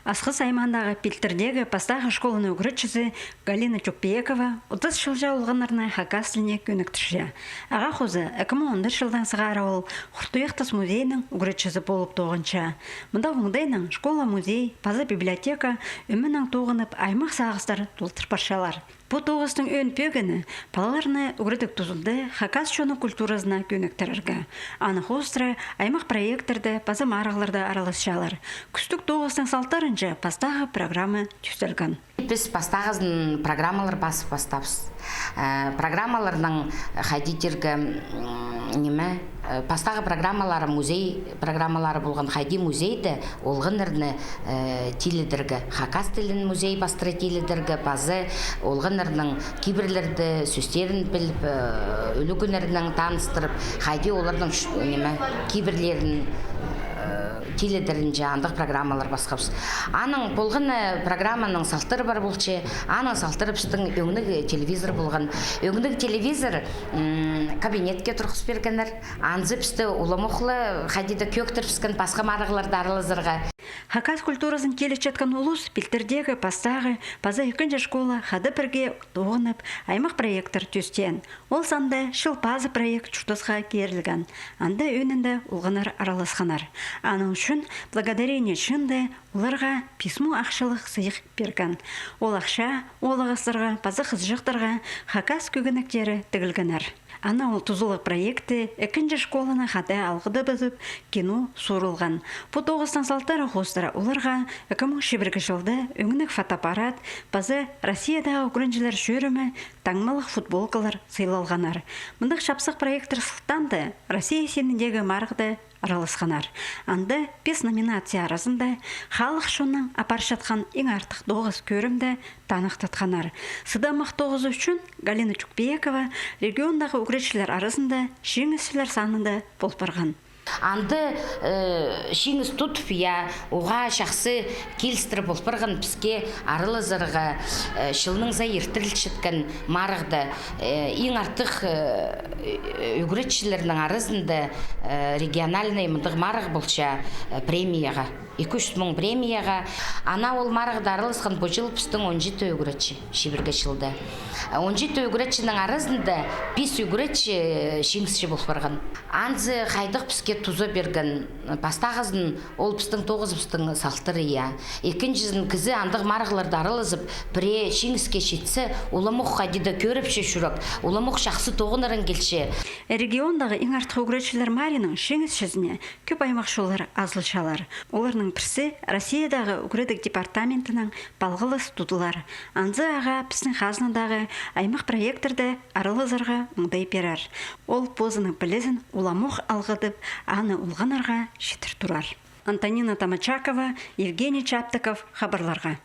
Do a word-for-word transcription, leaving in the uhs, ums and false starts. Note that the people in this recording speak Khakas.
Асхыс аймаандағы Пилтірдегі пастағы школаның ӱгретчізі Галина Чукпиекова отыс чылҷа олғаннарны хакас тіліне кӧніктірче. Ағаа хоза ікі муң он тӧрт чылдаң сығара ол Хуртуяхтас музейнің ӱгретчізі полып тоғынча. Мында оңдайнаң школа-музей паза библиотека ӧменең тоғынып, аймах сағыстар толдыр парчалар. Пу тоғыстың ӧӧн пӧгіні — палаларны ӱгредіг тузында хакас чонның культуразына кӧніктірерге. Аны хоостыра аймах проекттерде паза марығларда араласчалар. Кӱстіг тоғыстың салтарынҷа пастағы программа тӧстелген. Піс пастағызын программалар пазып пастаабыс. Э, программаларның, хайди тирге, м, ниме, э, пастағы программалары музей программалары полған, хайди музейде олғаннарны, э, тилідерге, хакас тілін музей пастыра тилідерге, паза олғаннарның кибірлерді, сӧстерін піліп, э, ӱлӱкӱннерінең таныстырып, хайди оларның ш-, ниме, кибірлерін, э, тилідерінҷе андағ программалар пасхабыс. Аның полған, э, программаның салтары пар полча, аның салтары пістің ӧңніг телевизор полған. Ӧңніг телевизор, м, кабинетке турғыс пиргеннер. Анзы пісті уламох ла хайди-да кӧӧктірібіскен пасха марығларда аралазарға. Хакас культуразын тилетчеткен улус Пилтірдегі пастағы паза ікінҷі школа хада пірге тоғынып, аймах проекттер тӧстеен. Ол санда «Чыл пазы» проект чуртасха кирілген. Анда ӧӧнінде олғаннар араласханнар. Аның ӱчӱн «Благодарение» чыында оларға пис муң ахчалығ сыйых пирген. Ол ахча оолағастарға паза хызыҷахтарға хакас кӧгенектері тігілгеннер. Ана ол тузалығ проекті ікінҷі школаны хада алғыдабызып, кино суурылған. Пу тоғыстың салтары хоостыра оларға ікі муң чибіргі чылда ӧңніг фотоаппарат паза Россиядағы ӱгренҷілер чӧрімі таңмалығ футболкалар сыйлалғаннар. Мындағ чапсых проекттер сылтаанда Россия синіндегі марығда араласханнар. Анда пис номинация аразында халых чонның апарчатхан иң артых тоғыс кӧрімде таныхтатханнар. Сыдамах тоғызы ӱчӱн Галина Чукпиекова региондағы ӱгретчілер аразында чиңісчілер санында пол парған. Анда, э, чиңіс тудып, я, уғаа чахсы килістіре пол парған піске аралазарға, э, чылның сай иртірілчеткен марығда, э, иң артых, э, ӱгретчілернің аразында, э, региональный мындағ марығ полча, э, премияға. Ікі чӱс муң премияға. Ана ол марығда араласхан пу чыл пістің он читі ӱгретчі, чибіргі чылда. Э, он читі ӱгретчінің аразында пис ӱгретчі, э, чиңісчі пол парған. Анзы хайдағ піске туза пирген, пастағызын, ол пістің тоғызыбыстың салтары, я. Ікінҷізін, кізі андағ марығларда аралазып, пірее чиңіске читсе, уламох хайди-да кӧріпче чӱрек, уламох чахсы тоғынарың килче. Региондағы иң артых ӱгретчілер марығының чиңісчізіне кӧп аймах чоллар азылчалар. Оларның пірсі Россиядағы ӱгредіг департаментінең палғалыс тудылар. Анзы ағаа пістің хазнадағы аймах проекттерде аралазарға оңдай пирер. Ол позының пілізін уламох алғыдып, аны олғаннарға читір турар. Антонина Томочакова, Евгений Чаптыков, хабарларға.